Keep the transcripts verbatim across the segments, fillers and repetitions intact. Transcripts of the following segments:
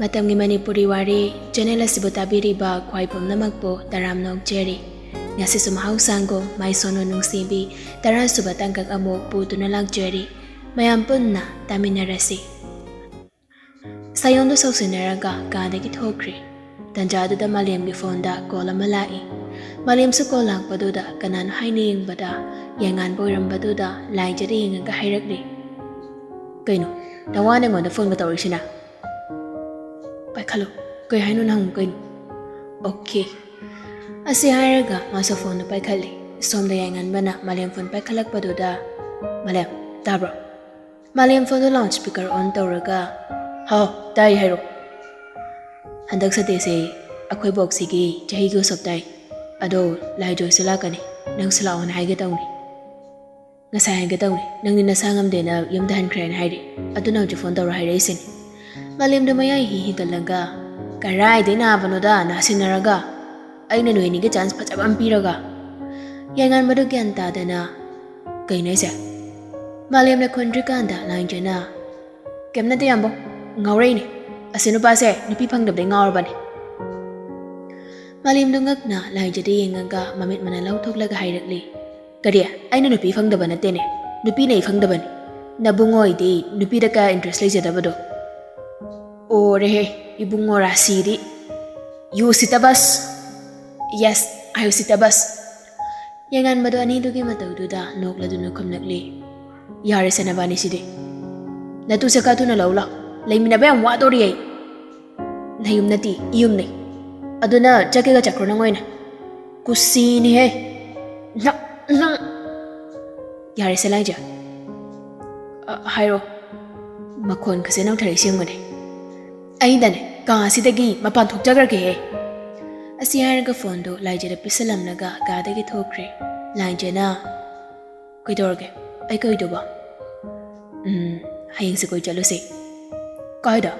ꯃꯇꯝꯒꯤ ꯃꯅꯤꯄꯨꯔꯤ ꯋꯥꯔꯤ ꯆꯦꯅꯦꯜ ꯑꯁꯤꯕꯨ ꯇꯥꯕꯤꯔꯤꯕ ꯈ꯭ꯋꯥꯏ ꯄꯨꯝꯅꯃꯛꯄꯨ ꯇꯔꯥꯝꯅ ꯑꯣꯛꯆꯔꯤ꯫ ꯉꯁꯤꯁꯨ ꯃꯍꯧꯁꯥꯒꯨꯝ ꯃꯥꯏꯁꯣꯟꯅꯨ ꯅꯨꯡꯁꯤꯕꯤ ꯇꯔꯥꯁꯨꯕ ꯇꯥꯡꯀꯛ ꯑꯃꯨꯛ ꯄꯨꯗꯨꯅ ꯂꯥꯛꯆꯔꯤ꯫ ꯃꯌꯥꯝ ꯄꯨꯟꯅ ꯇꯥꯃꯤꯟꯅꯔꯁꯤ꯫ ꯁꯥꯌꯣꯟꯗꯨ ꯁꯥꯎꯁꯤꯟꯅꯔꯒ ꯀꯥꯗꯒꯤ ꯊꯣꯛꯈ꯭ꯔꯦ꯫ ꯇꯟꯖꯥꯗꯨꯗ ꯃꯥꯂꯦꯝꯒꯤ ꯐꯣꯟꯗ ꯀꯣꯜ ꯑꯃ ꯂꯥꯛꯏ꯫ ꯃꯥꯂꯦꯝꯁꯨ ꯀꯣꯜ ꯂꯥꯛꯄꯗꯨꯗ ꯀꯅꯥꯅꯣ ꯍꯥꯏꯅ ꯌꯦꯡꯕꯗ ꯌꯥꯏꯉꯥꯟꯕ ꯑꯣꯏꯔꯝꯕꯗꯨꯗ ꯂꯥꯏꯖꯗ ꯌꯦꯡꯉꯒ ꯍꯥꯏꯔꯛꯂꯤ, "ꯀꯩꯅꯣ, ꯅꯋꯥꯅ ꯑꯩꯉꯣꯟꯗ ꯐꯣꯟꯒ ꯇꯧꯔꯛꯏꯁꯤꯅ?" "ꯄꯥꯏꯈꯠꯂꯨ꯫ ꯀꯩ ꯍꯥꯏꯅꯣ ꯅꯪ? ꯀꯩꯅꯣ?" "ꯑꯣꯀꯦ꯫" ꯑꯁꯤ ꯍꯥꯏꯔꯒ ꯃꯥꯁꯨ ꯐꯣꯟꯗꯨ ꯄꯥꯏꯈꯠꯂꯤ꯫ ꯁꯣꯝꯗ ꯌꯥꯏꯉꯥꯟꯕꯅ ꯃꯥꯂꯦꯝ ꯐꯣꯟ ꯄꯥꯏꯈꯠꯂꯛꯄꯗꯨꯗ, "ꯃꯥꯂꯦꯝ, ꯇꯥꯕ꯭ꯔꯣ?" ꯃꯥꯂꯦꯝ ꯐꯣꯟꯗꯨ ꯂꯥꯎꯠ ꯁ꯭ꯄꯤꯀꯔ ꯑꯣꯟ ꯇꯧꯔꯒ, "ꯍꯥꯎ, ꯇꯥꯏ, ꯍꯥꯏꯔꯣ꯫" "ꯍꯟꯗꯛ ꯁꯟꯗꯦꯁꯦ ꯑꯩꯈꯣꯏ ꯕꯣꯛꯁꯤꯒꯤ ꯆꯍꯤꯒꯤ ꯎꯁꯣꯞ ꯇꯥꯏ꯫ ꯑꯗꯣ ꯂꯥꯏꯖꯣꯏꯁꯨ ꯂꯥꯛꯀꯅꯤ꯫ ꯅꯪꯁꯨ ꯂꯥꯛꯑꯣꯅ ꯍꯥꯏꯒꯦ ꯇꯧꯅꯤ꯫ ꯉꯁꯥꯏ ꯍꯥꯏꯒꯦ ꯇꯧꯅꯤ꯫ ꯅꯪꯗꯤ ꯅꯁꯥ ꯉꯝꯗꯦꯅ ꯌꯨꯝꯗ ꯍꯟꯈ꯭ꯔꯦꯅ ꯍꯥꯏꯔꯤ꯫ ꯑꯗꯨꯅ ꯍꯧꯖꯤꯛ ꯐꯣꯟ ꯇꯧꯔ ꯍꯥꯏꯔꯛꯏꯁꯤꯅꯤ꯫" ꯃꯥꯂꯦꯝꯗꯣ ꯃꯌꯥꯏ ꯏꯍꯤ ꯍꯤꯒꯠꯂꯒ, "ꯀꯔꯥꯏꯗꯩ ꯅꯥꯕꯅꯣꯗ, ꯅꯥꯁꯤꯟꯅꯔꯒ? ꯑꯩꯅ ꯅꯣꯏ ꯑꯅꯤꯒꯤ ꯆꯥꯟꯁ ꯐꯖꯕ ꯑꯃ ꯄꯤꯔꯒ꯫" ꯌꯥꯏꯉꯥꯟꯕꯗꯣ ꯒ꯭ꯌꯥꯟ ꯇꯥꯗꯅ, "ꯀꯩꯅꯣ ꯍꯥꯏꯁꯦ?" ꯃꯥꯂꯦꯝꯅ ꯈꯨꯟꯗ꯭ꯔꯤꯀꯥꯟꯗ ꯂꯥꯏꯖꯅ, "ꯀꯩꯝ ꯅꯠꯇꯦ ꯌꯥꯝꯕꯧ, ꯉꯥꯎꯔꯛꯏꯅꯦ꯫ ꯑꯁꯤ ꯅꯨꯄꯥꯁꯦ ꯅꯨꯄꯤ ꯐꯪꯗꯕꯗꯩ ꯉꯥꯎꯔꯕꯅꯦ꯫" ꯃꯥꯂꯦꯝꯗꯣ ꯉꯛꯅ ꯂꯥꯏꯖꯗ ꯌꯦꯡꯉꯒ ꯃꯃꯤꯠ ꯃꯅꯥ ꯂꯧꯊꯣꯛꯂꯒ ꯍꯥꯏꯔꯛꯂꯤ, "ꯀꯔꯤ? ꯑꯩꯅ ꯅꯨꯄꯤ ꯐꯪꯗꯕ ꯅꯠꯇꯦꯅꯦ, ꯅꯨꯄꯤꯅ ꯑꯩ ꯐꯪꯗꯕꯅꯤ꯫ ꯅꯕꯨꯡꯉꯣ ꯑꯣꯏꯗꯤ ꯅꯨꯄꯤꯗ ꯀꯌꯥ ꯏꯟꯇꯔꯦꯁ ꯂꯩꯖꯗꯕꯗꯣ꯫" "ꯑꯣꯔꯦꯍꯦ, ꯏꯕꯨꯡꯉꯣ ꯔꯥꯁꯤꯗꯤ꯫ ꯌꯨ ꯁꯤꯇꯕꯁ꯫ ꯌꯦꯁ, ꯑꯥꯏ ꯌꯨ ꯁꯤꯇꯕꯁ꯫" ꯌꯥꯏꯉꯥꯟꯕꯗꯣ ꯑꯅꯤꯗꯨꯒꯤ ꯃꯇꯧꯗꯨꯗ ꯅꯣꯛꯂꯗꯨꯅ ꯈꯨꯝꯂꯛꯂꯤ, "ꯌꯥꯔꯦꯁꯦ ꯅꯕꯥꯅꯤꯁꯤꯗꯤ꯫ ꯅꯇꯨ ꯁꯦꯀꯥ ꯊꯨꯅ ꯂꯧ ꯂꯥꯎ꯫ ꯂꯩꯃꯤꯟꯅꯕ ꯌꯥꯝ ꯋꯥꯗꯣꯔꯤ ꯑꯩ꯫" "ꯅꯌꯨꯝ ꯅꯠꯇꯦ, ꯏꯌꯨꯝꯅꯦ꯫ ꯑꯗꯨꯅ ꯆꯠꯀꯦꯒ ꯆꯠꯈ꯭ꯔꯣ ꯅꯪ ꯑꯣꯏꯅ꯫ ꯀꯨꯁꯤꯅꯤꯍꯦ꯫ ꯅꯪ, ꯅꯪ꯫" "ꯌꯥꯔꯦꯁꯦ ꯂꯥꯏꯖ꯫ ꯑ, ꯍꯥꯏꯔꯣ꯫ ꯃꯈꯣꯟ ꯈꯁꯦ ꯅꯧꯊꯔꯛꯏ ꯁꯦꯝꯒꯅꯤ꯫ ꯑꯩꯗꯅꯦ, ꯀꯥ ꯑꯁꯤꯗꯒꯤ ꯃꯄꯥꯟ ꯊꯣꯛꯆꯈ꯭ꯔꯒꯦꯍꯦ꯫" ꯑꯁꯤ ꯍꯥꯏꯔꯒ ꯐꯣꯟꯗꯨ ꯂꯥꯏꯖꯗ ꯄꯤꯁꯜꯂꯝꯂꯒ ꯀꯥꯗꯒꯤ ꯊꯣꯛꯈ꯭ꯔꯦ꯫ ꯂꯥꯏꯖꯅ, "ꯀꯩꯗꯧꯔꯒꯦ? ꯑꯩ ꯀꯩꯗꯧꯕ?" "ꯎꯝ, ꯍꯌꯦꯡꯁꯦ ꯀꯣꯏ ꯆꯠꯂꯨꯁꯦ꯫" "ꯀꯥꯏꯗ?"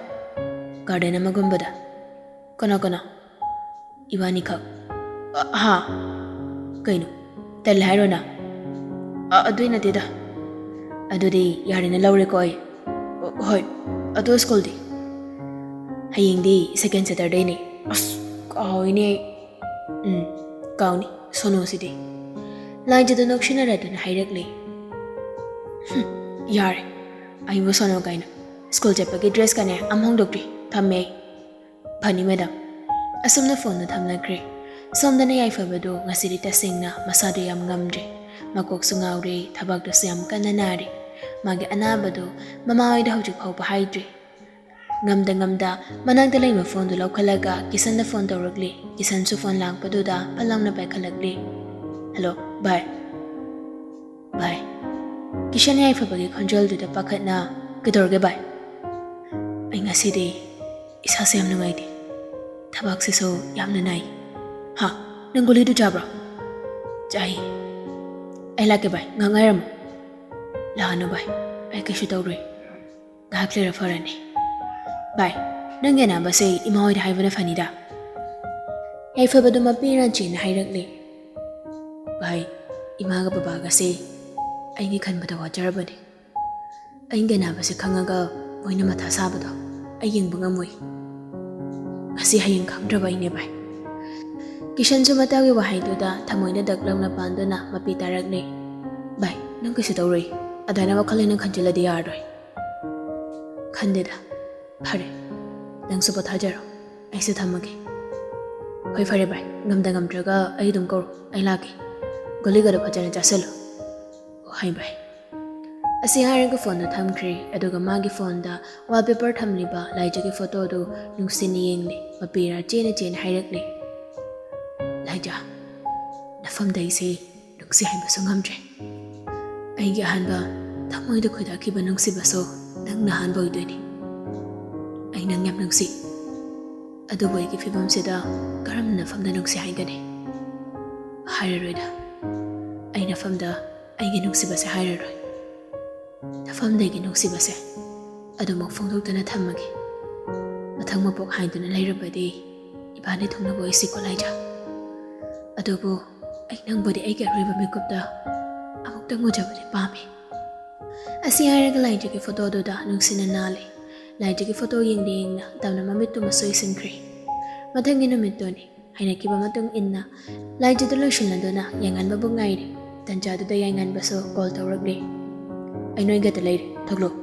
"ꯒꯥꯔꯗꯦꯟ ꯑꯃꯒꯨꯝꯕꯗ꯫" "ꯀꯅꯥ ꯀꯅꯥ?" "ꯏꯕꯥꯅꯤꯈꯛ꯫" "ꯑ, ꯍꯥ? ꯀꯩꯅꯣ? ꯇꯜꯂꯦ ꯍꯥꯏꯔꯣ ꯅꯪ?" "ꯑ, ꯑꯗꯨꯏ ꯅꯠꯇꯦꯗ꯫" "ꯑꯗꯨꯗꯤ ꯌꯥꯔꯦꯅ ꯂꯧꯔꯦꯀꯣ ꯑꯩ꯫" "ꯑ, ꯍꯣꯏ꯫ ꯑꯗꯣ ꯁ꯭ꯀꯨꯜꯗꯤ?" ꯍꯌꯦꯡꯗꯤ second Saturdayꯅꯦ꯫ ꯑꯁ, ꯀꯥꯎꯏꯅꯦ ꯑꯩ꯫ ꯎꯝ, ꯀꯥꯎꯅꯤ, ꯁꯣꯅꯣꯁꯤꯗꯤ꯫ ꯂꯥꯏꯖꯗ ꯅꯣꯛꯁꯤꯟꯅꯔꯗꯨꯅ ꯍꯥꯏꯔꯛꯂꯦ꯫ "ꯍꯨꯝ, ꯌꯥꯔꯦ꯫ ꯑꯩꯕꯨ ꯁꯣꯅꯣ ꯀꯥꯏꯅ꯫ ꯁ꯭ꯀꯨꯜ ꯆꯠꯄꯒꯤ dressꯀꯅꯦ ꯑꯝ ꯍꯣꯡꯗꯣꯛꯇ꯭ꯔꯤ꯫ ꯊꯝꯃꯦ ꯑꯩ꯫" "ꯐꯅꯤ, ꯃꯦꯗꯥꯝ꯫" ꯑꯁꯨꯝꯅ ꯐꯣꯟꯗꯨ ꯊꯝꯅꯈ꯭ꯔꯦ꯫ ꯁꯣꯝꯗꯅ ꯌꯥꯏꯐꯕꯗꯨ ꯉꯁꯤꯗꯤ ꯇꯁꯦꯡꯅ ꯃꯁꯥꯗꯨ ꯌꯥꯝ ꯉꯝꯗ꯭ꯔꯦ꯫ ꯃꯀꯣꯛꯁꯨ ꯉꯥꯎꯔꯦ, ꯊꯕꯥꯛꯇꯨꯁꯨ ꯌꯥꯝ ꯀꯟꯅ ꯅꯥꯔꯦ꯫ ꯃꯥꯒꯤ ꯑꯅꯥꯕꯗꯨ ꯃꯃꯥ ꯍꯣꯏꯗ ꯍꯧꯖꯤꯛ ꯐꯥꯎꯕ ꯍꯥꯏꯗ꯭ꯔꯤ꯫ ꯉꯝꯗ ꯉꯝꯗ ꯃꯅꯥꯛꯇ ꯂꯩꯕ ꯐꯣꯟꯗꯨ ꯂꯧꯈꯠꯂꯒ ꯀꯤꯁꯟꯗ ꯐꯣꯟ ꯇꯧꯔꯛꯂꯦ꯫ ꯀꯤꯁꯟꯁꯨ ꯐꯣꯟ ꯂꯥꯛꯄꯗꯨꯗ ꯐꯠ ꯂꯥꯎꯅ ꯄꯥꯏꯈꯠꯂꯛꯂꯦ꯫ "ꯍꯜꯂꯣ, ꯚꯥꯏ꯫" "ꯚꯥꯏ꯫" ꯀꯤꯁꯟ ꯌꯥꯏꯐꯕꯒꯤ ꯈꯣꯟꯖꯦꯜꯗꯨꯗ ꯄꯥꯈꯠꯅ, "ꯀꯩꯗꯧꯔꯒꯦ ꯚꯥꯏ?" "ꯑꯩ ꯉꯁꯤꯗꯤ ꯏꯁꯥꯁꯦ ꯌꯥꯝ ꯅꯨꯡꯉꯥꯏꯇꯦ꯫ ꯊꯕꯥꯛꯁꯤꯁꯨ ꯌꯥꯝꯅ ꯅꯥꯏ꯫" "ꯍꯥ? ꯅꯪ ꯒꯨꯂꯤꯗꯨ ꯆꯥꯕ꯭ꯔꯣ?" "ꯆꯥꯏ꯫" "ꯑꯩ ꯂꯥꯛꯀꯦ ꯚꯥꯏ, ꯉꯥꯏꯍꯥꯛ ꯉꯥꯏꯔꯝꯃꯣ꯫" "ꯂꯥꯛꯑꯅꯨ ꯚꯥꯏ, ꯑꯩ ꯀꯩꯁꯨ ꯇꯧꯔꯣꯏ꯫ ꯉꯥꯏꯍꯥꯛ ꯂꯩꯔ ꯐꯔꯅꯤ꯫" "ꯚꯥꯏ, ꯅꯪꯒꯤ ꯑꯅꯥꯕꯁꯦ ꯏꯃꯥ ꯍꯣꯏꯗ ꯍꯥꯏꯕꯅ ꯐꯅꯤꯗ꯫" ꯌꯥꯏꯐꯕꯗꯨ ꯃꯄꯤ ꯏꯔꯥꯟ ꯆꯦꯟꯅ ꯍꯥꯏꯔꯛꯂꯦ꯫ "ꯚꯥꯏ, ꯏꯃꯥꯒ ꯕꯕꯥꯒꯁꯦ ꯑꯩꯒꯤ ꯈꯟꯕꯗ ꯋꯥꯖꯔꯕꯅꯤ꯫ ꯑꯩꯒꯤ ꯑꯅꯥꯕꯁꯦ ꯈꯪꯉꯒ ꯃꯣꯏꯅ ꯃꯊꯥ ꯁꯥꯕꯗꯣ ꯑꯩ ꯌꯦꯡꯕ ꯉꯝꯃꯣꯏ꯫ ꯉꯁꯤ ꯍꯌꯦꯡ ꯈꯪꯗ꯭ꯔꯕ ꯑꯩꯅꯦ ꯚꯥꯏ꯫" ꯀꯤꯁꯟꯁꯨ ꯃꯇꯥꯒꯤ ꯋꯥꯍꯩꯗꯨꯗ ꯊꯃꯣꯏꯗ ꯗꯛ ꯂꯥꯎꯅ ꯄꯥꯟꯗꯨꯅ ꯃꯄꯤ ꯇꯥꯔꯛꯂꯦ꯫ "ꯚꯥꯏ, ꯅꯪ ꯀꯩꯁꯨ ꯇꯧꯔꯣꯏ꯫ ꯑꯗꯥꯏꯅ ꯋꯥꯈꯜ ꯍꯦꯟꯅ ꯈꯟꯖꯤꯜꯂꯗꯤ ꯌꯥꯔꯔꯣꯏ꯫" "ꯈꯟꯗꯦꯗ꯫ ꯐꯔꯦ, ꯅꯪꯁꯨ ꯄꯣꯊꯥꯖꯔꯣ꯫ ꯑꯩꯁꯨ ꯊꯝꯃꯒꯦ꯫" "ꯍꯣꯏ, ꯐꯔꯦ ꯚꯥꯏ꯫ ꯉꯝꯗ ꯉꯝꯗ꯭ꯔꯒ ꯑꯩ ꯑꯗꯨꯝ ꯀꯧꯔꯣ꯫ ꯑꯩ ꯂꯥꯛꯀꯦ꯫ ꯒꯨꯂꯤꯒꯗꯣ ꯐꯖꯅ ꯆꯥꯁꯤꯜꯂꯨ꯫" "ꯍꯣꯏ ꯚꯥꯏ꯫" ꯑꯁꯤ ꯍꯥꯏꯔꯒ ꯐꯣꯟꯗꯨ ꯊꯝꯈ꯭ꯔꯦ꯫ ꯑꯗꯨꯒ ꯃꯥꯒꯤ ꯐꯣꯟꯗ wallpaper ꯊꯝꯂꯤꯕ ꯂꯥꯏꯖꯒꯤ ꯐꯣꯇꯣꯗꯨ ꯅꯨꯡꯁꯤꯅ ꯌꯦꯡꯂꯦ꯫ ꯃꯄꯤ ꯏꯔꯥ ꯆꯦꯅ ꯆꯦꯅ ꯍꯥꯏꯔꯛꯂꯦ꯫ "ꯂꯥꯏꯖ, ꯅꯐꯝꯗ ꯑꯩꯁꯦ ꯅꯨꯡꯁꯤ ꯍꯥꯏꯕꯁꯨ ꯉꯝꯗ꯭ꯔꯦ꯫ ꯑꯩꯒꯤ ꯑꯍꯥꯟꯕ ꯊꯃꯣꯏꯗ ꯈꯣꯏꯗꯥꯈꯤꯕ ꯅꯨꯡꯁꯤꯕꯁꯨ ꯅꯪꯅ ꯑꯍꯥꯟꯕ ꯑꯣꯏꯗꯣꯏꯅꯤ꯫ ꯑꯩ ꯅꯪ ꯌꯥꯝ ꯅꯨꯡꯁꯤ꯫ ꯑꯗꯨꯕꯨ ꯑꯩꯒꯤ ꯐꯤꯕꯝꯁꯤꯗ ꯀꯔꯝꯅ ꯅꯐꯝꯗ ꯅꯨꯡꯁꯤ ꯍꯥꯏꯒꯅꯤ? ꯍꯥꯏꯔꯔꯣꯏꯗ꯫ ꯑꯩ ꯅꯐꯝꯗ ꯑꯩꯒꯤ ꯅꯨꯡꯁꯤꯕꯁꯦ ꯍꯥꯏꯔꯔꯣꯏ꯫ ꯅꯐꯝꯗ ꯑꯩꯒꯤ ꯅꯨꯡꯁꯤꯕꯁꯦ ꯑꯗꯨꯃꯛ ꯐꯣꯡꯗꯣꯛꯇꯅ ꯊꯝꯃꯒꯦ꯫ ꯃꯊꯪ ꯃꯄꯣꯛ ꯍꯥꯏꯗꯨꯅ ꯂꯩꯔꯕꯗꯤ ꯏꯕꯥꯅꯤ ꯊꯨꯡꯅꯕ ꯑꯣꯏꯁꯤꯀꯣ ꯂꯥꯏꯖ꯫ ꯑꯗꯨꯕꯨ ꯑꯩ ꯅꯪꯕꯨꯗꯤ ꯑꯩꯒꯤ ꯑꯔꯣꯏꯕ ꯃꯤꯀꯨꯞꯇ ꯑꯃꯨꯛꯇꯪ ꯎꯖꯕꯗꯤ ꯄꯥꯝꯃꯤ꯫" ꯑꯁꯤ ꯍꯥꯏꯔꯒ ꯂꯥꯏꯖꯒꯤ ꯐꯣꯇꯣꯗꯨꯗ ꯅꯨꯡꯁꯤꯅ ꯅꯥꯜꯂꯤ꯫ ꯂꯥꯏꯖꯒꯤ ꯐꯣꯇꯣ ꯌꯦꯡꯗ ꯌꯦꯡꯅ ꯇꯝꯅ ꯃꯃꯤꯠꯇꯨ ꯃꯁꯨ ꯏꯁꯤꯟꯈ꯭ꯔꯦ꯫ ꯃꯊꯪꯒꯤ ꯅꯨꯃꯤꯠꯇꯨꯅꯤ꯫ ꯍꯥꯏꯅꯈꯤꯕ ꯃꯇꯨꯡ ꯏꯟꯅ ꯂꯥꯏꯖꯗꯨ ꯂꯣꯏꯁꯤꯟꯅꯗꯨꯅ ꯌꯥꯏꯉꯟꯕꯕꯨ ꯉꯥꯏꯔꯤ꯫ ꯇꯟꯖꯥꯗꯨꯗ ꯌꯥꯏꯉꯟꯕꯁꯨ ꯀꯣꯜ ꯇꯧꯔꯛꯂꯦ꯫ "ꯑꯩ ꯅꯣꯏꯒꯗ ꯂꯩꯔꯦ, ꯊꯣꯛꯂꯛꯑꯣ꯫"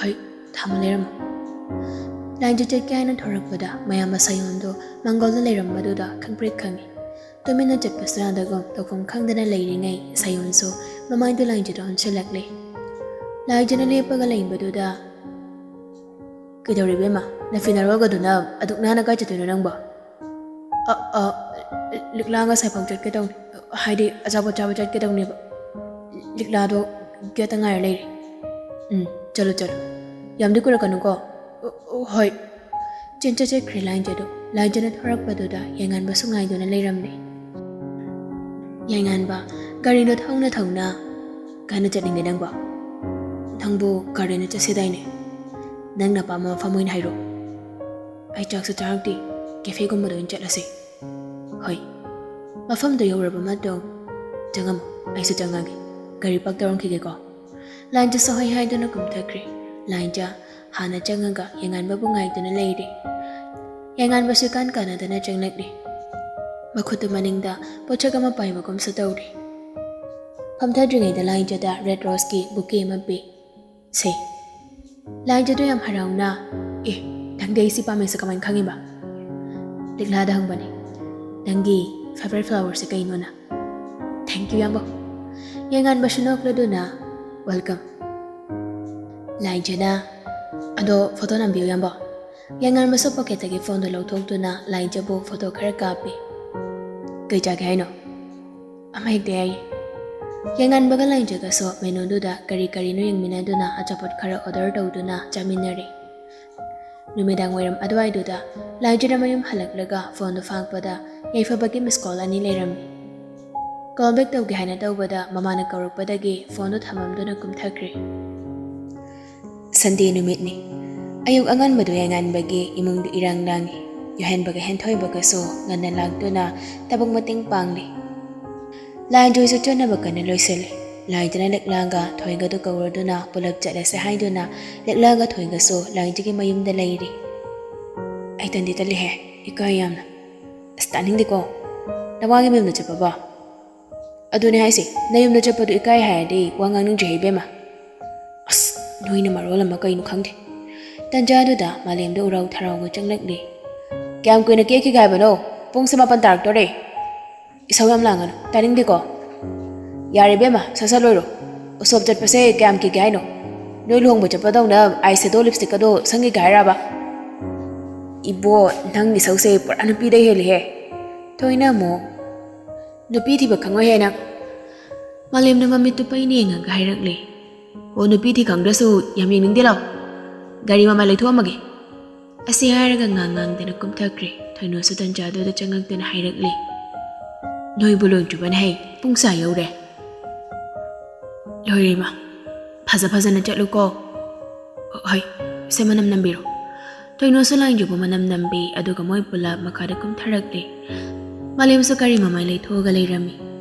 "ꯍꯣꯏ, ꯊꯝꯃ ꯂꯩꯔꯝꯃꯣ꯫" ꯂꯥꯏꯖ ꯆꯠꯀꯦ ꯍꯥꯏꯅ ꯊꯣꯔꯛꯄꯗ ꯃꯌꯥꯝꯕ ꯁꯥꯌꯣꯟꯗꯣ ꯃꯪꯒꯣꯜꯗ ꯂꯩꯔꯝꯕꯗꯨꯗ ꯈꯪꯄ꯭ꯔꯦꯛ ꯈꯪꯉꯤ꯫ ꯇꯨꯃꯤꯟꯅ ꯆꯠꯄꯁꯨ ꯌꯥꯗꯒꯨꯝ ꯇꯧꯐꯝ ꯈꯪꯗꯅ ꯂꯩꯔꯤꯉꯩ ꯁꯥꯌꯣꯟꯁꯨ ꯃꯃꯥꯏꯗꯨ ꯂꯥꯏꯖꯗ ꯑꯣꯟꯁꯤꯜꯂꯛꯂꯦ꯫ ꯂꯥꯏꯖꯅ ꯂꯦꯞꯄꯒ ꯂꯩꯕꯗꯨꯗ, "ꯀꯩꯗꯧꯔꯦ ꯏꯕꯦꯝꯃ? ꯅꯐꯤ ꯅꯔꯣꯜꯒꯗꯨꯅ ꯑꯗꯨꯛ ꯅꯥꯟꯅ ꯀꯥꯏ ꯆꯠꯇꯣꯏꯅꯣ ꯅꯪꯕꯣ?" "ꯑ, ꯑ, ꯂꯤꯛꯂꯥ ꯉꯁꯥꯏꯐꯥꯎ ꯆꯠꯀꯦ ꯇꯧꯅꯤ, ꯍꯥꯏꯗꯤ ꯑꯆꯥꯄꯣꯠ ꯆꯥꯕ ꯆꯠꯀꯦ ꯇꯧꯅꯦꯕ꯫ ꯂꯤꯛꯂꯥꯗꯣ ꯒꯦꯠꯇ ꯉꯥꯏꯔ ꯂꯩꯔꯦ꯫" "ꯎꯝ, ꯆꯠꯂꯣ, ꯆꯠꯂꯣ꯫ ꯌꯥꯝꯗꯤ ꯀꯨꯏꯔꯛꯀꯅꯨꯀꯣ꯫" "ꯑ, ꯑ, ꯍꯣꯏ꯫" ꯆꯦꯟꯆꯠ ꯆꯠꯈ꯭ꯔꯦ ꯂꯥꯏꯖꯗꯣ꯫ ꯂꯥꯏꯖꯅ ꯊꯣꯔꯛꯄꯗꯨꯗ ꯌꯥꯏꯉꯟꯕꯁꯨ ꯉꯥꯏꯗꯨꯅ ꯂꯩꯔꯝꯂꯦ꯫ ꯌꯥꯏꯉꯟꯕ, ꯒꯥꯔꯤꯗꯣ ꯊꯧꯅ ꯊꯧꯅ, "ꯀꯥꯏꯅ ꯆꯠꯅꯤꯡꯒꯦ ꯅꯪꯕꯣ? ꯅꯪꯕꯨ ꯒꯥꯔꯤꯅ ꯆꯠꯁꯦꯗꯥꯏꯅꯦ? ꯅꯪꯅ ꯑꯄꯥꯝꯕ ꯃꯐꯝ ꯑꯣꯏꯅ ꯍꯥꯏꯔꯣ꯫ ꯑꯩ ꯆꯥꯛꯁꯨ ꯆꯥꯔꯛꯇꯦ, ꯀꯦꯐꯦꯒꯨꯝꯕꯗ ꯑꯣꯏꯅ ꯆꯠꯂꯁꯦ꯫" "ꯍꯣꯏ꯫" ꯃꯐꯝꯗꯨ ꯌꯧꯔꯕ ꯃꯇꯨꯡ, "ꯆꯪꯉꯝꯃꯣ, ꯑꯩꯁꯨ ꯆꯪꯉꯒꯦ꯫ ꯒꯥꯔꯤ ꯄꯥꯔꯛ ꯇꯧꯔꯝꯈꯤꯒꯦꯀꯣ꯫" ꯂꯥꯏꯖꯁꯨ ꯍꯣꯏ ꯍꯥꯏꯗꯨꯅ ꯀꯨꯝꯊꯈ꯭ꯔꯦ꯫ ꯂꯥꯏꯖ ꯍꯥꯟꯅ ꯆꯪꯉꯒ ꯌꯥꯏꯉꯟꯕꯕꯨ ꯉꯥꯏꯗꯨꯅ ꯂꯩꯔꯦ꯫ ꯌꯥꯏꯉꯟꯕꯁꯨ ꯏꯀꯥꯟ ꯀꯥꯟꯅꯗꯅ ꯆꯪꯂꯛꯂꯦ꯫ ꯃꯈꯨꯠꯇꯨ ꯃꯅꯤꯡꯗ ꯄꯣꯠꯁꯛ ꯑꯃ ꯄꯥꯏꯕꯒꯨꯝꯁꯨ ꯇꯧꯔꯦ꯫ ꯐꯝꯊꯗ꯭ꯔꯤꯉꯩꯗ ꯂꯥꯏꯖꯗ ꯔꯦꯗ ꯔꯣꯁꯀꯤ ꯕꯨꯀꯦ ꯑꯃ ꯄꯤ꯫ "ꯁꯦ꯫" ꯂꯥꯏꯖꯗꯣ ꯌꯥꯝ ꯍꯔꯥꯎꯅ, "ꯑꯦ, ꯅꯪꯗꯤ ꯑꯩ ꯁꯤ ꯄꯥꯝꯃꯦꯁꯦ ꯀꯃꯥꯏꯅ ꯈꯪꯉꯤꯕ?" ꯂꯤꯛꯂꯥꯗ ꯍꯪꯕꯅꯦ꯫ "ꯅꯪꯒꯤ ꯐꯦꯚꯔꯥꯏꯠ ꯐ꯭ꯂꯥꯋꯔꯁꯦ ꯀꯩꯅꯣꯅ?" "ꯊꯦꯡꯀ꯭ꯌꯨ ꯌꯥꯝꯕꯣ꯫" ꯌꯥꯏꯉꯟꯕꯁꯨ ꯅꯣꯛꯂꯗꯨꯅ, "ꯋꯦꯜꯀꯝ꯫" ꯂꯥꯏꯖꯅ, "ꯑꯗꯣ ꯐꯣꯇꯣ ꯅꯝꯕꯤꯌꯨ ꯌꯥꯝꯕꯣ꯫" ꯌꯥꯏꯉꯟꯕꯁꯨ ꯄꯣꯀꯦꯠꯇꯒꯤ ꯐꯣꯟꯗꯨ ꯂꯧꯊꯣꯛꯇꯨꯅ ꯂꯥꯏꯖꯕꯨ ꯐꯣꯇꯣ ꯈꯔ ꯀꯥꯞꯄꯤ꯫ "ꯀꯩ ꯆꯥꯒꯦ ꯍꯥꯏꯅꯣ?" "ꯑꯃ ꯍꯦꯛꯇ ꯌꯥꯏꯌꯦ꯫" ꯌꯥꯏꯉꯟꯕꯒ ꯂꯥꯏꯖꯒꯁꯨ ꯃꯦꯅꯨꯗꯨꯗ ꯀꯔꯤ ꯀꯔꯤꯅꯣ ꯌꯦꯡꯃꯤꯟꯅꯗꯨꯅ ꯑꯆꯥꯄꯣꯠ ꯈꯔ ꯑꯣꯔꯗꯔ ꯇꯧꯗꯨꯅ ꯆꯥꯃꯤꯟꯅꯔꯦ꯫ ꯅꯨꯃꯤꯗꯥꯡ ꯋꯥꯏꯔꯝ ꯑꯗꯨꯋꯥꯏꯗꯨꯗ ꯂꯥꯏꯖꯅ ꯃꯌꯨꯝ ꯍꯜꯂꯛꯂꯒ ꯐꯣꯟꯗꯨ ꯐꯥꯛꯄꯗ ꯌꯥꯏꯐꯕꯒꯤ ꯃꯤꯁ ꯀꯣꯜ ꯑꯅꯤ ꯂꯩꯔꯝꯃꯤ꯫ ꯀꯣꯜ ꯕꯦꯛ ꯇꯧꯒꯦ ꯍꯥꯏꯅ ꯇꯧꯕꯗ ꯃꯃꯥꯅ ꯀꯧꯔꯛꯄꯗꯒꯤ ꯐꯣꯟꯗꯨ ꯊꯝꯃꯝꯗꯨꯅ ꯀꯨꯝꯊꯈ꯭ꯔꯦ꯫ ꯁꯟꯗꯦ ꯅꯨꯃꯤꯠꯅꯤ꯫ ꯑꯌꯨꯛ ꯑꯉꯟꯕꯗꯨ ꯌꯥꯏꯉꯟꯕꯒꯤ ꯏꯃꯨꯡꯗꯨ ꯏꯔꯥꯡ ꯂꯥꯡꯏ꯫ ꯌꯥꯏꯍꯟꯕꯒ ꯍꯦꯟꯊꯣꯏꯕꯒꯁꯨ ꯉꯟꯅ ꯂꯥꯛꯇꯨꯅ ꯊꯕꯛ ꯃꯇꯦꯡ ꯄꯥꯡꯂꯤ꯫ ꯂꯥꯏꯖꯁꯨ ꯆꯠꯅꯕ ꯀꯟꯅ ꯂꯣꯏꯁꯤꯜꯂꯤ꯫ ꯂꯥꯏꯖꯅ ꯂꯤꯛꯂꯥꯒ ꯊꯣꯏꯒꯗꯨ ꯀꯧꯔꯗꯨꯅ ꯄꯨꯂꯞ ꯆꯠꯂꯁꯦ ꯍꯥꯏꯗꯨꯅ ꯂꯤꯛꯂꯥꯒ ꯊꯣꯏꯒꯁꯨ ꯂꯥꯏꯖꯒꯤ ꯃꯌꯨꯝꯗ ꯂꯩꯔꯤ꯫ ꯑꯩ ꯇꯟꯗꯤ ꯇꯜꯂꯤꯍꯦ, ꯏꯀꯥꯏ ꯌꯥꯝꯅ꯫ ꯑꯁ, ꯇꯥꯅꯤꯡꯗꯦꯀꯣ꯫ ꯅꯋꯥꯒꯤ ꯃꯌꯨꯝꯗ ꯆꯠꯄꯕꯣ? ꯑꯗꯨꯅꯦ ꯍꯥꯏꯁꯦ, ꯅꯌꯨꯝꯗ ꯆꯠꯄꯗꯨ ꯏꯀꯥꯏ ꯍꯥꯏꯔꯗꯤ ꯋꯥ ꯉꯥꯡꯅꯤꯡꯗ꯭ꯔꯦ ꯏꯕꯦꯝꯃ꯫ ꯑꯁ, ꯅꯣꯏꯅ ꯃꯔꯣꯜ ꯑꯃ ꯀꯩꯅꯣ ꯈꯪꯗꯦ꯫ ꯇꯟꯖꯥꯗꯨꯗ ꯃꯥꯂꯦꯝꯗ ꯎꯔꯥꯎ ꯊꯔꯥꯎꯒ ꯆꯪꯂꯛꯂꯦ꯫ "ꯀꯌꯥꯝ ꯀꯨꯏꯅ ꯀꯦꯛꯈꯤꯒꯦ ꯍꯥꯏꯕꯅꯣ? ꯄꯨꯡꯁꯦ ꯃꯥꯄꯟ ꯇꯥꯔꯛꯇꯣꯔꯦ꯫ ꯏꯁꯧ ꯌꯥꯝ ꯂꯥꯡꯒꯅꯨ, ꯇꯥꯅꯤꯡꯗꯦꯀꯣ꯫ ꯌꯥꯔꯦ ꯏꯕꯦꯝꯃ, ꯁꯠ ꯁꯠ ꯂꯣꯏꯔꯣ꯫ ꯎꯁꯣꯞ ꯆꯠꯄꯁꯦ ꯀꯌꯥꯝ ꯀꯤꯒꯦ ꯍꯥꯏꯅꯣ? ꯅꯣꯏ ꯂꯨꯍꯣꯡꯕ ꯆꯠꯄꯗꯧꯅ eyeshadow lipstickꯀꯗꯣ ꯁꯪꯈꯤꯒꯦ ꯍꯥꯏꯔꯕ?" "ꯏꯕꯣ, ꯅꯪ ꯏꯁꯧꯁꯦ ꯄꯨꯔꯥ ꯅꯨꯄꯤꯗꯩ ꯍꯦꯜꯂꯤꯍꯦ꯫" ꯊꯣꯏꯅ ꯑꯃꯨꯛ, "ꯅꯨꯄꯤ ꯊꯤꯕ ꯈꯪꯉꯣꯏꯍꯦ ꯅꯪ꯫" ꯃꯥꯂꯦꯝꯅ ꯃꯃꯤꯠꯇꯨ ꯄꯩꯅ ꯌꯦꯡꯉꯒ ꯍꯥꯏꯔꯛꯂꯦ꯫ "ꯑꯣ, ꯅꯨꯄꯤ ꯊꯤ ꯈꯪꯗ꯭ꯔꯁꯨ ꯌꯥꯝ ꯌꯦꯡꯅꯤꯡꯗꯦ ꯂꯥꯎ꯫ ꯒꯥꯔꯤ ꯃꯃꯥꯏ ꯂꯩꯊꯣꯛꯑꯝꯃꯒꯦ꯫" ꯑꯁꯤ ꯍꯥꯏꯔꯒ ꯉꯥꯡ ꯉꯥꯡꯗꯅ ꯀꯨꯝꯊꯈ꯭ꯔꯦ꯫ ꯊꯣꯏꯅꯣꯁꯨ ꯇꯟꯖꯥꯗꯨꯗ ꯆꯪꯉꯛꯇꯨꯅ ꯍꯥꯏꯔꯛꯂꯦ, "ꯅꯣꯏꯕꯨ ꯂꯣꯏꯗ꯭ꯔꯤꯕꯅ ꯍꯩ, ꯄꯨꯡ ꯁꯥ ꯌꯧꯔꯦ꯫" "ꯂꯣꯏꯔꯦ ꯏꯃꯥ, ꯐꯖ ꯐꯖꯅ ꯆꯠꯂꯨꯀꯣ꯫ ꯍꯣꯏ, ꯁꯦ ꯃꯅꯝ ꯅꯝꯕꯤꯔꯣ꯫" ꯊꯣꯏꯅꯣꯁꯨ ꯂꯥꯏꯟꯖꯨꯕꯨ ꯃꯅꯝ ꯅꯝꯕꯤ, ꯑꯗꯨꯒ ꯃꯣꯏ ꯄꯨꯂꯞ ꯃꯈꯥꯗ ꯀꯨꯝꯊꯔꯛꯂꯦ꯫ ꯃꯥꯂꯦꯝꯁꯨ ꯒꯥꯔꯤ ꯃꯃꯥꯏ ꯂꯩꯊꯣꯛꯑꯒ ꯂꯩꯔꯝꯃꯤ꯫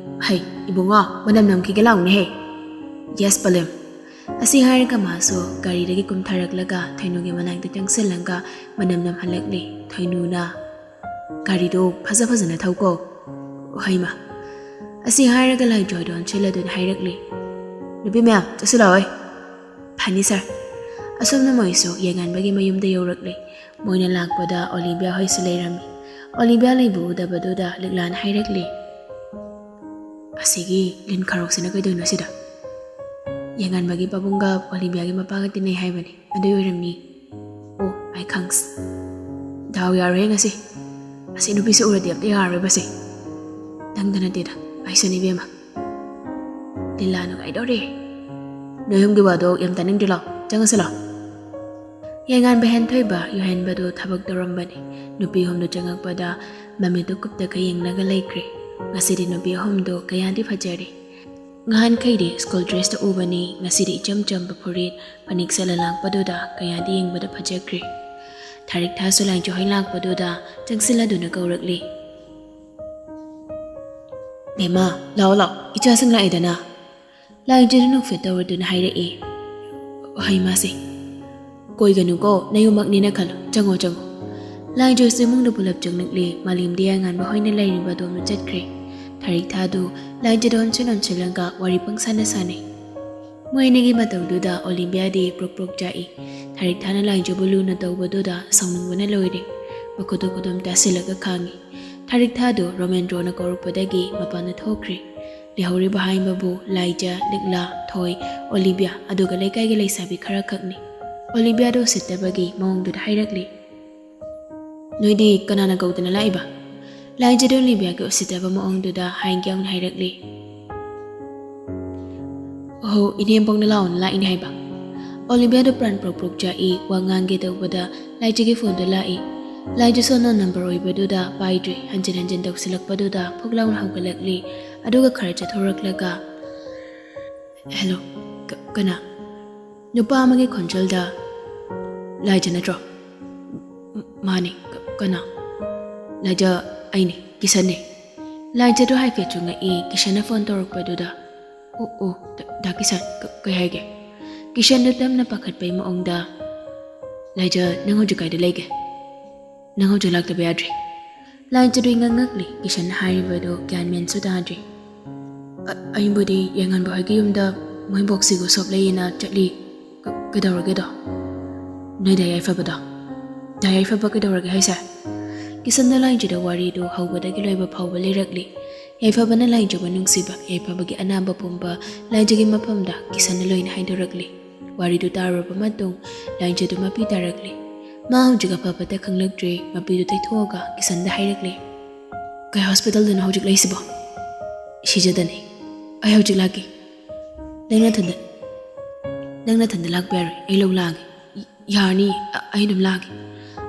"ꯍꯩ, ꯏꯕꯨꯡꯉꯣ, ꯃꯅꯝ ꯅꯝꯈꯤꯒꯦ ꯂꯥꯎꯅꯦꯍꯦ꯫" "ꯌꯦꯁ, ꯄꯂꯦꯝ꯫" ꯑꯁꯤ ꯍꯥꯏꯔꯒ ꯃꯥꯁꯨ ꯒꯥꯔꯤꯗꯒꯤ ꯀꯨꯝꯊꯔꯛꯂꯒ ꯊꯣꯏꯅꯨꯒꯤ ꯃꯅꯥꯛꯇ ꯆꯪꯁꯤꯜꯂꯒ ꯃꯅꯝ ꯅꯝꯍꯜꯂꯛꯂꯦ꯫ ꯊꯣꯏꯅꯨꯅ, "ꯒꯥꯔꯤꯗꯣ ꯐꯖ ꯐꯖꯅ ꯊꯧꯀꯣ꯫" "ꯍꯣꯏ ꯃꯥ꯫" ꯑꯁꯤ ꯍꯥꯏꯔꯒ ꯂꯥꯏꯖꯣꯏꯗꯣ ꯑꯣꯟꯁꯤꯜꯂꯗꯨꯅ ꯍꯥꯏꯔꯛꯂꯦ, "ꯅꯨꯄꯤ ꯃꯌꯥꯝ, ꯆꯠꯁꯤꯜꯂꯛꯑꯣꯏ꯫" "ꯐꯅꯤ ꯁꯥꯔ꯫" ꯑꯁꯣꯝꯅ ꯃꯣꯏꯁꯨ ꯌꯦꯡꯉꯥꯟꯕꯒꯤ ꯃꯌꯨꯝꯗ ꯌꯧꯔꯛꯂꯦ꯫ ꯃꯣꯏꯅ ꯂꯥꯛꯄꯗ ꯑꯣꯂꯤꯕꯤꯌꯥ ꯍꯣꯏꯁꯨ ꯂꯩꯔꯝꯃꯤ꯫ ꯑꯣꯂꯤꯕꯤꯌꯥ ꯂꯩꯕ ꯎꯗꯕꯗꯨꯗ ꯂꯤꯛꯂꯥꯅ ꯍꯥꯏꯔꯛꯂꯦ, "ꯑꯁꯤꯒꯤ ꯂꯤꯟ ꯈꯥꯔꯣꯛꯁꯤꯅ ꯀꯩꯗꯧꯅꯣ ꯁꯤꯗ?" "ꯌꯦꯡꯉꯥꯟꯕꯒꯤ ꯄꯥꯕꯨꯡꯒ ꯑꯣꯂꯤꯕꯤꯌꯥꯒꯤ ꯃꯄꯥꯒ ꯇꯤꯟꯅꯩ ꯍꯥꯏꯕꯅꯤ, ꯑꯗꯨꯏ ꯑꯣꯏꯔꯝꯅꯤ꯫" "ꯑꯣ, ꯑꯩ ꯈꯪꯁ꯫ ꯗꯥꯎ ꯌꯥꯔꯣꯏꯍꯦ ꯉꯁꯤ꯫ ꯑꯁꯤ ꯅꯨꯄꯤꯁꯦ ꯎꯔꯗꯤ ꯑꯝꯇ ꯌꯥꯔꯔꯣꯏꯕꯁꯦ꯫ ꯅꯪꯗ ꯅꯠꯇꯦꯗ, ꯑꯩꯁꯨꯅꯤ ꯏꯕꯦꯝꯃ꯫" ꯂꯤꯂꯥ ꯅꯨꯡꯉꯥꯏꯗꯧꯔꯦ꯫ "ꯅꯣꯏ ꯑꯍꯨꯝꯒꯤ ꯋꯥꯗꯣ ꯌꯥꯝ ꯇꯥꯅꯤꯡꯗ꯭ꯔꯤ, ꯂꯥꯎ, ꯆꯪꯉꯁꯤ ꯂꯥꯎ꯫" ꯌꯥꯏꯉꯥꯟꯕ ꯍꯦꯟꯊꯣꯏꯕ ꯌꯨꯍꯦꯟꯕꯗꯨ ꯊꯕꯛ ꯇꯧꯔꯝꯕꯅꯤ꯫ ꯅꯨꯄꯤ ꯑꯍꯨꯝꯗꯨ ꯆꯪꯉꯛꯄꯗ ꯃꯃꯤꯠꯇꯨ ꯀꯨꯞꯇꯒ ꯌꯦꯡꯂꯒ ꯂꯩꯈ꯭ꯔꯦ꯫ ꯉꯁꯤꯗꯤ ꯅꯨꯄꯤ ꯑꯍꯨꯝꯗꯨ ꯀꯌꯥꯗꯤ ꯐꯖꯔꯦ꯫ ꯉꯍꯥꯟꯈꯩꯗꯤ ꯁ꯭ꯀꯨꯜ ꯗ꯭ꯔꯦꯁꯇ ꯎꯕꯅꯤ, ꯉꯁꯤꯗꯤ ꯏꯆꯝ ꯆꯝꯕ ꯐꯨꯔꯤꯠ, ꯐꯅꯦꯛ ꯁꯦꯠꯂ ꯂꯥꯛꯄꯗꯨꯗ ꯀꯌꯥꯗꯤ ꯌꯦꯡꯕꯗ ꯐꯖꯈ꯭ꯔꯦ꯫ ꯊꯥꯔꯤꯛ ꯊꯥꯁꯨ ꯂꯥꯏꯖꯍꯣꯏ ꯂꯥꯛꯄꯗꯨꯗ ꯆꯪꯁꯤꯜꯂꯗꯨꯅ ꯀꯧꯔꯛꯂꯤ꯫ "ꯕꯦꯝꯃ, ꯂꯥꯛꯑꯣ ꯂꯥꯛꯑꯣ, ꯏꯆꯥꯁꯤꯡ ꯂꯥꯛꯑꯦꯗꯅ꯫ ꯂꯥꯏꯖꯗꯨ ꯅꯣꯛꯐꯦꯠ ꯇꯧꯔꯗꯨꯅ ꯍꯥꯏꯔꯛꯏ, "ꯍꯩ ꯃꯥꯁꯦ, ꯀꯣꯏꯒꯅꯨꯀꯣ, ꯅꯌꯨꯝꯃꯛꯅꯤꯅ ꯈꯜꯂꯣ, ꯆꯪꯉꯣ, ꯆꯪꯉꯣ"꯫ ꯂꯥꯏꯖꯁꯨ ꯏꯃꯨꯡꯗ ꯄꯨꯂꯞ ꯆꯪꯂꯛꯂꯤ꯫ ꯃꯥꯂꯦꯝꯗꯤ ꯑꯉꯥꯟꯕ ꯍꯣꯏꯅ ꯂꯩꯔꯤꯕ ꯑꯗꯣꯝꯗ ꯆꯠꯈ꯭ꯔꯦ꯫ ꯊꯥꯔꯤꯛ ꯊꯥꯗꯨ ꯂꯥꯏꯖꯗ ꯑꯣꯟꯁꯤꯟ ꯑꯣꯟꯁꯤꯜꯂꯒ ꯋꯥꯔꯤ ꯄꯪꯁꯥꯟꯅ ꯁꯥꯟꯅꯩ꯫ ꯃꯣꯏ ꯑꯅꯤꯒꯤ ꯃꯇꯧꯗꯨꯗ ꯑꯣꯂꯤꯝꯕꯤꯌꯥꯗꯤ ꯄ꯭ꯔꯣꯛ ꯄ꯭ꯔꯣꯛ ꯆꯥꯛꯏ꯫ ꯊꯥꯔꯤꯛ ꯊꯥꯅ ꯂꯥꯏꯖꯕꯨ ꯂꯨꯅ ꯇꯧꯕꯗꯨꯗ ꯁꯥꯎꯅꯤꯡꯕꯅ ꯂꯣꯏꯔꯦ꯫ ꯃꯈꯨꯠꯇꯨ ꯈꯨꯗꯨꯝ ꯇꯥꯁꯤꯜꯂꯒ ꯈꯥꯡꯉꯤ꯫ ꯊꯥꯔꯤꯛ ꯊꯥꯗꯨ ꯔꯣꯃꯦꯟꯗ꯭ꯔꯣꯅ ꯀꯧꯔꯛꯄꯗꯒꯤ ꯃꯄꯥꯟꯗ ꯊꯣꯛꯈ꯭ꯔꯦ꯫ ꯂꯩꯍꯧꯔꯤꯕ ꯍꯥꯏꯕꯕꯨ ꯂꯥꯏꯖ, ꯂꯤꯛꯂꯥ, ꯊꯣꯏ, ꯑꯣꯂꯤꯕꯤꯌꯥ, ꯑꯗꯨꯒ ꯂꯩꯀꯥꯏꯒꯤ ꯂꯩꯁꯥꯕꯤ ꯈꯔ ꯈꯛꯅꯤ꯫ ꯑꯣꯂꯤꯕꯤꯌꯥꯗꯨ ꯎꯁꯤꯠꯇꯕꯒꯤ ꯃꯑꯣꯡꯗꯨꯗ ꯍꯥꯏꯔꯛꯂꯤ, "ꯅꯣꯏꯗꯤ ꯀꯅꯥꯅ ꯀꯧꯗꯅ ꯂꯥꯛꯏꯕ?" ꯂꯥꯏꯖꯗꯨ ꯑꯣꯂꯤꯕꯤꯌꯥꯒꯤ ꯎꯁꯤꯠꯇꯕ ꯃꯑꯣꯡꯗꯨꯗ ꯍꯥꯏꯒꯦ ꯌꯥꯎꯅ ꯍꯥꯏꯔꯛꯂꯤ, "ꯑꯣꯍꯣ, ꯏꯅꯦꯝꯕꯣꯛꯅ ꯂꯥꯛꯑꯣꯅ ꯂꯥꯛꯏꯅꯦ ꯍꯥꯏꯕ?" ꯑꯣꯂꯤꯕꯤꯌꯥꯗꯨ ꯄ꯭ꯔꯥꯟ ꯄ꯭ꯔꯣꯛ ꯄ꯭ꯔꯣꯛ ꯆꯥꯛꯏ, ꯋꯥ ꯉꯥꯡꯒꯦ ꯇꯧꯕꯗ ꯂꯥꯏꯖꯒꯤ ꯐꯣꯟꯗꯨ ꯂꯥꯛꯏ꯫ ꯂꯥꯏꯖꯁꯨ ꯑꯟꯅꯣꯟ ꯅꯝꯕꯔ ꯑꯣꯏꯕꯗꯨꯗ ꯄꯥꯏꯗ꯭ꯔꯦ꯫ ꯍꯟꯖꯤꯟ ꯍꯟꯖꯤꯟ ꯇꯧꯁꯤꯜꯂꯛꯄꯗꯨꯗ ꯐꯨꯛ ꯂꯥꯎꯅ ꯍꯧꯒꯠꯂꯛꯂꯤ꯫ ꯑꯗꯨꯒ ꯈꯔ ꯆꯠꯊꯣꯔꯛꯂꯒ, "ꯍꯦꯜꯂꯣ, ꯀ-, ꯀꯅꯥ?" ꯅꯨꯄꯥ ꯑꯃꯒꯤ ꯈꯣꯟꯖꯦꯜꯗ, "ꯂꯥꯏꯖ ꯅꯠꯇ꯭ꯔꯣ?" "ꯃꯥꯅꯤ, ꯀ-, ꯀꯅꯥ?" "ꯂꯥꯏꯖ, ꯑꯩꯅꯤ, ꯀꯤꯁꯟꯅꯤ꯫" ꯂꯥꯏꯖꯗꯨ ꯍꯥꯏꯐꯦꯠ ꯆꯨꯡꯉꯛꯏ ꯀꯤꯁꯟꯅ ꯐꯣꯟ ꯇꯧꯔꯛꯄꯗꯨꯗ꯫ "ꯑꯣ, ꯑꯣ, ꯗꯥ, ꯗꯥ ꯀꯤꯁꯟ, ꯀ-, ꯀꯩ ꯍꯥꯏꯒꯦ?" ꯀꯤꯁꯟꯗꯨ ꯇꯞꯅ ꯄꯥꯈꯠꯄꯩ ꯃꯑꯣꯡꯗ, "ꯂꯥꯏꯖ, ꯅꯪ ꯍꯧꯖꯤꯛ ꯀꯥꯏꯗ ꯂꯩꯒꯦ? ꯅꯪ ꯍꯧꯖꯤꯛ ꯂꯥꯛꯇꯕ ꯌꯥꯗ꯭ꯔꯤ꯫" ꯂꯥꯏꯖꯗꯨ ꯏꯉꯛ ꯉꯛꯂꯤ꯫ ꯀꯤꯁꯟꯅ ꯍꯥꯏꯔꯤꯕꯗꯨ ꯒ꯭ꯌꯥꯟ ꯃꯦꯟꯁꯨ ꯇꯥꯗ꯭ꯔꯤ꯫ "ꯑ-, ꯑꯩꯕꯨꯗꯤ ꯌꯥꯏꯉꯟꯕ ꯍꯣꯏꯒꯤ ꯌꯨꯝꯗ ꯃꯣꯏ ꯕꯣꯛꯁꯤꯒ ꯁꯣꯞ ꯂꯩꯌꯦꯅ ꯆꯠꯂꯤ꯫ ꯀ-, ꯀꯩꯗꯧꯔꯒꯦꯗꯣ? ꯅꯣꯏ ꯗꯥ ꯌꯥꯏꯐꯕꯗꯣ?" "ꯗꯥ ꯌꯥꯏꯐꯕ ꯀꯩꯗꯧꯔꯒꯦ ꯍꯥꯏꯁꯦ?" ꯀꯤꯁꯟꯗ ꯂꯥꯏꯖꯗ ꯋꯥꯔꯤꯗꯨ ꯍꯧꯕꯗꯒꯤ ꯂꯣꯏꯕ ꯐꯥꯎꯕ ꯂꯤꯔꯛꯂꯤ꯫ ꯌꯥꯏꯐꯕꯅ ꯂꯥꯏꯖꯕꯨ ꯅꯨꯡꯁꯤꯕ, ꯌꯥꯏꯐꯕꯒꯤ ꯑꯅꯥꯕ ꯄꯨꯝꯕ ꯂꯥꯏꯖꯒꯤ ꯃꯐꯝꯗ ꯀꯤꯁꯟꯅ ꯂꯣꯏꯅ ꯍꯥꯏꯗꯣꯔꯛꯂꯤ꯫ ꯋꯥꯔꯤꯗꯨ ꯇꯥꯔꯨꯔꯕ ꯃꯇꯨꯡ ꯂꯥꯏꯖꯗꯨ ꯃꯄꯤ ꯇꯥꯔꯛꯂꯤ꯫ ꯃꯥ ꯍꯧꯖꯤꯛ ꯑꯐ ꯐꯠꯇ ꯈꯪꯂꯛꯇ꯭ꯔꯦ꯫ ꯃꯄꯤꯗꯨ ꯇꯩꯊꯣꯛꯑꯒ ꯀꯤꯁꯟꯗ ꯍꯥꯏꯔꯛꯂꯤ, "ꯀꯩ ꯍꯣꯁꯄꯤꯇꯥꯜꯗꯅꯣ ꯍꯧꯖꯤꯛ ꯂꯩꯁꯤꯕꯣ?" "ꯁꯤꯖꯗꯅꯤ꯫ ꯑꯩ ꯍꯧꯖꯤꯛ ꯂꯥꯛꯀꯦ꯫ ꯅꯪ ꯅꯊꯟꯗ, ꯅꯪ ꯅꯊꯟꯗ ꯂꯥꯛꯄ ꯌꯥꯔꯣꯏ꯫ ꯑꯩ ꯂꯧ ꯂꯥꯛꯑꯒꯦ꯫" "ꯌꯥꯔꯅꯤ, ꯑ-, ꯑꯩ ꯑꯗꯨꯝ ꯂꯥꯛꯑꯒꯦ꯫"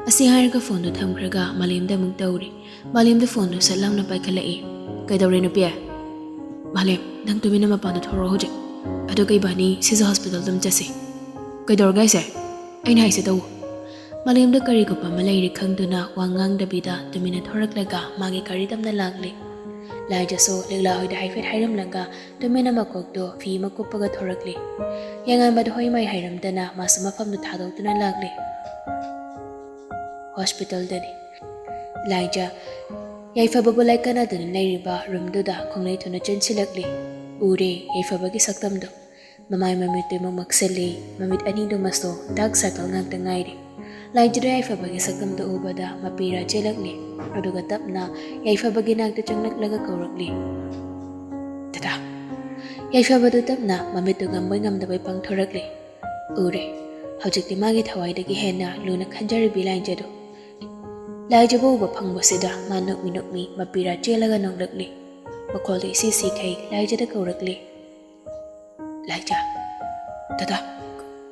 ꯑꯁꯤ ꯍꯥꯏꯔꯒ ꯐꯣꯟꯗꯨ ꯊꯝꯈ꯭ꯔꯒ ꯃꯥꯂꯦꯝꯗ ꯑꯃꯨꯛ ꯇꯧꯔꯤ꯫ ꯃꯥꯂꯦꯝꯗ ꯐꯣꯟꯗꯨ ꯁꯠ ꯂꯥꯎꯅ ꯄꯥꯏꯈꯠꯂꯛꯏ꯫ "ꯀꯩꯗꯧꯔꯦ ꯅꯨꯄꯤ?" "ꯃꯥꯂꯦꯝ, ꯅꯪ ꯇꯨꯃꯤꯟꯅ ꯃꯄꯥꯟꯗ ꯊꯣꯔꯛꯑꯣ ꯍꯧꯖꯤꯛ꯫ ꯑꯗꯨꯒ ꯏꯕꯥꯅꯤ ꯁꯤꯖ ꯍꯣꯁꯄꯤꯇꯥꯜꯗ ꯑꯗꯨꯝ ꯆꯠꯁꯤ꯫" "ꯀꯩꯗꯧꯔꯒꯦ ꯍꯥꯏꯁꯦ? ꯑꯩꯅ ꯍꯥꯏꯁꯦ ꯇꯧꯑꯣ꯫" ꯃꯥꯂꯦꯝꯗ ꯀꯔꯤꯒꯨꯝꯕ ꯑꯃ ꯂꯩꯔꯦ ꯈꯪꯗꯨꯅ ꯋꯥ ꯉꯥꯡꯗꯕꯤꯗ ꯇꯨꯃꯤꯟꯅ ꯊꯣꯔꯛꯂꯒ ꯃꯥꯒꯤ ꯒꯥꯔꯤ ꯇꯞꯅ ꯂꯥꯛꯂꯤ꯫ ꯂꯥꯏꯖꯁꯨ ꯂꯤꯛꯂꯥ ꯍꯣꯏꯗ ꯍꯥꯏꯐꯦꯠ ꯍꯥꯏꯔꯝꯂꯒ ꯇꯨꯃꯤꯟꯅ ꯃꯀꯣꯛꯇꯣ ꯐꯤ ꯑꯃ ꯀꯨꯞꯄꯒ ꯊꯣꯔꯛꯂꯤ꯫ ꯌꯦꯡꯉꯥꯟꯕꯗ ꯍꯣꯏ ꯃꯥꯏ ꯍꯥꯏꯔꯝꯗꯅ ꯃꯥꯁꯨ ꯃꯐꯝꯗꯨ ꯊꯥꯗꯣꯛꯇꯨꯅ ꯂꯥꯛꯂꯤ꯫ ꯍꯣꯁꯄꯤꯇꯥꯜꯗꯅꯤ꯫ ꯂꯥꯏꯖ ꯌꯥꯏꯐꯕꯕꯨ ꯂꯥꯏꯀꯠꯅꯗꯨꯅ ꯂꯩꯔꯤꯕ ꯔꯨꯝꯗꯨꯗ ꯈꯣꯡꯂꯩ ꯊꯨꯅ ꯆꯦꯟꯁꯤꯜꯂꯛꯂꯤ꯫ ꯎꯔꯦ ꯌꯥꯏꯐꯕꯒꯤ ꯁꯛꯇꯝꯗꯨ꯫ ꯃꯃꯥꯏ ꯃꯃꯤꯠꯇꯨ ꯏꯃꯛ ꯃꯛꯁꯤꯜꯂꯤ, ꯃꯃꯤꯠ ꯑꯅꯤꯗꯨꯃꯁꯨ ꯗꯥꯛ ꯁꯥꯔꯀꯜ ꯉꯥꯛꯇ ꯉꯥꯏꯔꯤ꯫ ꯂꯥꯏꯖꯗ ꯌꯥꯏꯐꯕꯒꯤ ꯁꯛꯇꯝꯗꯨ ꯎꯕꯗ ꯃꯄꯤꯔꯥ ꯆꯦꯜꯂꯛꯂꯤ, ꯑꯗꯨꯒ ꯇꯞꯅ ꯌꯥꯏꯐꯕꯒꯤ ꯅꯥꯛꯇ ꯆꯪꯂꯛꯂꯒ ꯀꯧꯔꯛꯂꯤ, "ꯗꯗꯥ!" ꯌꯥꯏꯐꯕꯗꯨ ꯇꯞꯅ ꯃꯃꯤꯠꯇꯨ ꯉꯝꯕꯣꯏ ꯉꯝꯗꯕꯣꯏ ꯄꯥꯡꯊꯣꯔꯛꯂꯤ꯫ ꯎꯔꯦ, ꯍꯧꯖꯤꯛꯇꯤ ꯃꯥꯒꯤ ꯊꯋꯥꯏꯗꯒꯤ ꯍꯦꯟꯅ ꯂꯨꯅ ꯈꯟꯖꯔꯤꯕꯤ ꯂꯥꯏꯖꯗꯨ꯫ ꯂꯥꯏꯖꯕꯨ ꯎꯕ ꯐꯪꯕꯁꯤꯗ ꯃꯥ ꯅꯣꯛꯃꯤ ꯅꯣꯛꯃꯤ ꯃꯄꯤꯔꯥ ꯆꯦꯜꯂꯒ ꯅꯣꯛꯂꯛꯂꯤ꯫ ꯃꯈꯣꯜꯗꯨ ꯏꯁꯤ ꯁꯤꯈꯩ ꯂꯥꯏꯖꯗ ꯀꯧꯔꯛꯂꯤ, "ꯂꯥꯏꯖ!" "ꯗꯗꯥ,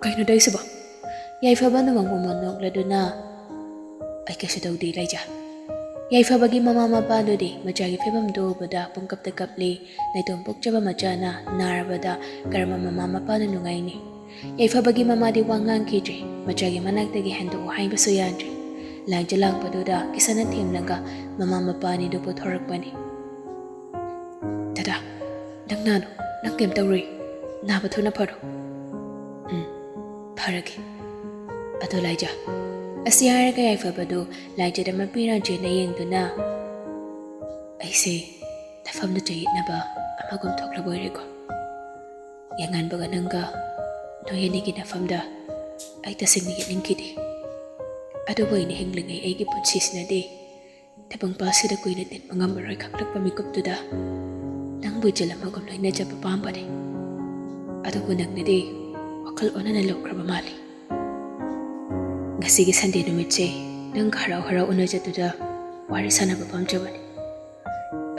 ꯀꯩꯅꯣ ꯇꯧꯔꯤꯁꯤꯕꯣ?" ꯌꯥꯏꯐꯕꯅ ꯃꯃꯣꯟ ꯃꯣꯟ ꯅꯣꯛꯂꯗꯨꯅ, "ꯑꯩ ꯀꯩꯁꯨ ꯇꯧꯗꯦ ꯂꯥꯏꯖ꯫" ꯌꯥꯏꯐꯕꯒꯤ ꯃꯃꯥ ꯃꯄꯥꯗꯨꯗꯤ ꯃꯆꯥꯒꯤ ꯐꯤꯕꯝꯗꯨ ꯎꯕꯗ ꯄꯨꯡꯀꯞꯇ ꯀꯞꯂꯤ꯫ ꯅꯥꯏꯇꯣꯝ ꯄꯣꯛꯆꯕ ꯃꯆꯥꯅ ꯅꯥꯔꯕꯗ ꯀꯔꯝꯕ ꯃꯃꯥ ꯃꯄꯥꯅ ꯅꯨꯡꯉꯥꯏꯅꯤ? ꯌꯥꯏꯐꯕꯒꯤ ꯃꯃꯥꯗꯤ ꯋꯥ ꯉꯥꯡꯈꯤꯗ꯭ꯔꯦ꯫ ꯃꯆꯥꯒꯤ ꯃꯅꯥꯛꯇꯒꯤ ꯍꯦꯟꯗꯣꯛꯎ ꯍꯥꯏꯕꯁꯨ ꯌꯥꯗ꯭ꯔꯦ꯫ ꯂꯥꯏꯖ ꯂꯥꯛꯄꯗꯨꯗ ꯀꯤꯁꯟꯅ ꯊꯦꯝꯂꯒ ꯃꯃꯥ ꯃꯄꯥ ꯑꯅꯤꯗꯨ ꯄꯨꯊꯣꯔꯛꯄꯅꯤ꯫ "ꯗꯗꯥ, ꯅꯪ ꯅꯥꯅꯨ, ꯅꯪ ꯀꯩꯝ ꯇꯧꯔꯣꯏ, ꯅꯥꯕ ꯊꯨꯅ ꯐꯔꯣ꯫" "ꯎꯝ, ꯐꯔꯒꯦ꯫ ꯑꯗꯣ ꯂꯥꯏꯖ," ꯑꯁꯤ ꯍꯥꯏꯔꯒ ꯌꯥꯏꯐꯕꯗꯨ ꯂꯥꯏꯖꯗ ꯃꯄꯤꯔꯥ ꯆꯦꯟꯅ ꯌꯦꯡꯗꯨꯅ, "ꯑꯩꯁꯦ ꯅꯐꯝꯗ ꯆꯌꯦꯠꯅꯕ ꯑꯃꯒꯨꯝ ꯊꯣꯛꯂꯕ ꯑꯣꯏꯔꯦꯀꯣ꯫ ꯌꯦꯡꯉꯥꯟꯕꯒ ꯅꯪꯒ ꯅꯣꯏ ꯑꯅꯤꯒꯤ ꯅꯐꯝꯗ ꯑꯩ ꯇꯁꯦꯡꯅ ꯌꯦꯠꯅꯤꯡꯈꯤꯗꯦ꯫ ꯑꯗꯨꯕꯨ ꯑꯩꯅ ꯍꯤꯡꯂꯤꯉꯩ ꯑꯩꯒꯤ ꯄꯨꯟꯁꯤꯁꯤꯅꯗꯤ ꯇꯥꯏꯕꯪꯄꯥꯜꯁꯤꯗ ꯀꯨꯏꯅ ꯇꯤꯟꯕ ꯉꯝꯃꯔꯣꯏ ꯈꯪꯂꯛꯄ ꯃꯤꯀꯨꯞꯇꯨꯗ ꯅꯪꯕꯨ ꯏꯆꯜ ꯑꯃꯒꯨꯝ ꯂꯣꯏꯅꯖꯕ ꯄꯥꯝꯕꯅꯤ꯫ ꯑꯗꯨꯕꯨ ꯅꯪꯅꯗꯤ ꯋꯥꯈꯜ ꯑꯣꯟꯅꯅ ꯂꯧꯈ꯭ꯔꯕ ꯃꯥꯜꯂꯤ꯫ ꯉꯁꯤꯒꯤ ꯁꯟꯗꯦ ꯅꯨꯃꯤꯠꯁꯦ ꯅꯪꯒ ꯍꯔꯥꯎ ꯍꯔꯥꯎ ꯎꯅꯖꯗꯨꯅ ꯋꯥꯔꯤ ꯁꯥꯟꯅꯕ ꯄꯥꯝꯖꯕꯅꯤ꯫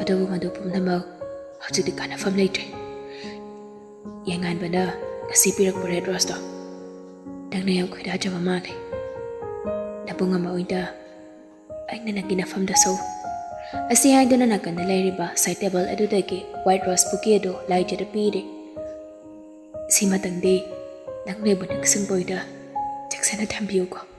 ꯑꯗꯨꯕꯨ ꯃꯗꯨ ꯄꯨꯝꯅꯃꯛ ꯍꯧꯖꯤꯛꯇꯤ ꯀꯥꯟꯅꯐꯝ ꯂꯩꯇ꯭ꯔꯦ꯫ ꯌꯦꯡꯉꯥꯟꯕꯅ ꯉꯁꯤ ꯄꯤꯔꯛꯄ ꯔꯦꯗ ꯔꯣꯁꯇꯣ ꯅꯪꯅ ꯌꯥꯝ ꯈꯣꯏꯗꯥꯖꯕ ꯃꯥꯜꯂꯦ꯫ ꯅꯕꯨꯡ ꯑꯃ ꯑꯣꯏꯅ ꯑꯩꯅ ꯅꯪꯒꯤ ꯅꯐꯝꯗ ꯁꯧ꯫" ꯑꯁꯤ ꯍꯥꯏꯗꯨꯅ ꯅꯥꯀꯟꯗ ꯂꯩꯔꯤꯕ ꯁꯥꯏꯠ ꯇꯦꯕꯜ ꯑꯗꯨꯗꯒꯤ ꯋꯥꯏꯠ ꯔꯣꯁ ꯕꯨꯀꯦ ꯑꯗꯨ ꯂꯥꯏꯖꯗ ꯄꯤꯔꯦ꯫ "ꯁꯤꯃꯇꯪꯗꯤ ꯅꯪ ꯅꯣꯏꯕꯨ ꯅꯤꯡꯁꯤꯡꯕ ꯑꯣꯏꯅ ꯆꯦꯛꯁꯤꯟꯅ ꯊꯝꯕꯤꯌꯨꯀꯣ꯫"